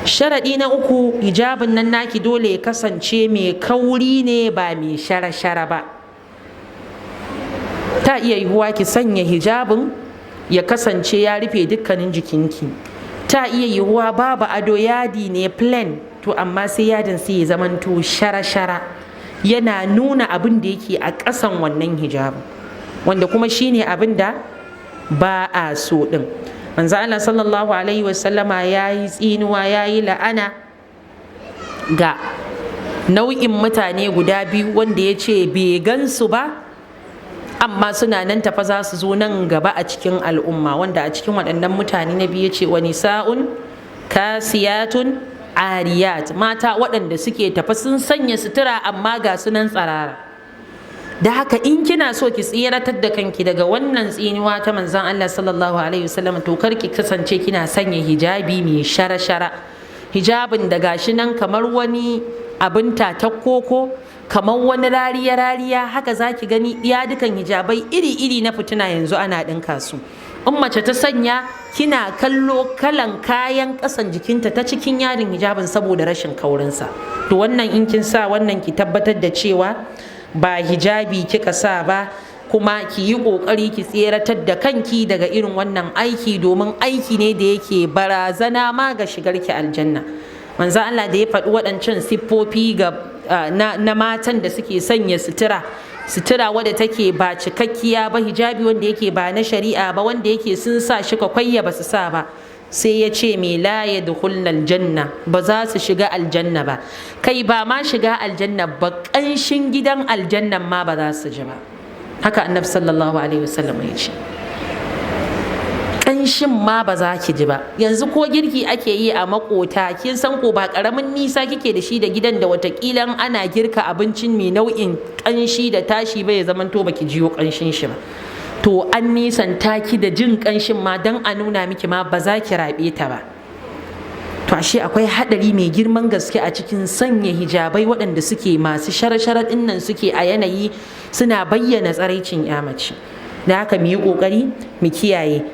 Sharaɗi na uku, hijabin nan naki dole ya kasance mai kauri ne, ba mai shara-shara ba. Ta iya yiwuwa ki sanya hijabin ya kasance ya rufe dukkanin jikinki. Ta iya yiwuwa babu ado, yadi ne plain, to amma sai yadin sai ya zamanto shara-shara, yana nuna abin da yake a ƙasan wannan hijabin, wanda kuma shine abin da ba a so ɗin. Manzo Allah sallallahu alaihi wasallama ya yi tsinuwa, ya yi la'ana ga nau'in mutane guda biyu wanda ya ce bai gansu ba, amma suna nan tafa, za su zo nan gaba a cikin al'umma, wanda a cikin waɗannan mutane na biyu ya ce wa nisa'un kasiyatun ariyat, mata waɗanda suke tafa sun sanya sutura amma ga sunan tsarara. Da haka in kina so ki tsiratar da kanki daga wannan tsinuwa ta manzon Allah sallallahu alaihi wasallam, to kar ki kasance kina sanya hijabi mai shara-shara, hijabin da gashi nan kamar wani abin tatar koko, kamar wani rariya-rariya. Haka zaki gani iya dukan hijabai iri-iri na fitina yanzu ana ɗinka su. In mace ta sanya, kina kallo kalan kayan ƙasan jikinta ta cikin yadin hijabin saboda rashin kaurinsa. To wannan in kin sa wannan, ki tabbatar da cewa ba hijabi kika sa ba, kuma ki yi ƙoƙari ki tseratar da kanki daga irin wannan aiki, domin aiki ne da yake barazana ma ga shigarki aljanna. Manzo Allah da ya faɗi waɗancan siffofi ga na matan da suke sanya sutura, sutura wadda take ba cikakkiya ba, hijabi wanda yake ba na shari'a ba, wanda yake sun sa shi kwakwayya ba su sa ba, sai ya ce me? La yadkhulna aljanna, ba za su shiga aljanna ba. Kai, ba ma shiga aljanna ba, ƙanshin gidan aljannan ma ba za su ji ba. Haka Annabi sallallahu alaihi wasallam ya ce, ƙanshin ma ba za ki ji ba. Yanzu ko girki ake yi a makota, kin san ko ba ƙaramin nisa kike da shi da gidan da watakila ana girka abincin mai nau'in ƙanshi da tashi ba, ya zamanto baki jiyo ƙanshin shi ba. To an nisanta ki da jin ƙanshin ma don a nuna miki ma ba za ki raɓe ta ba. To ashe akwai haɗari mai girman gaske a cikin sanya hijabai waɗanda suke masu shara-shara ɗin nan, suke a yanayi suna bayyana tsaraicin ya mace. Da haka mu yi ƙoƙari mu kiyaye.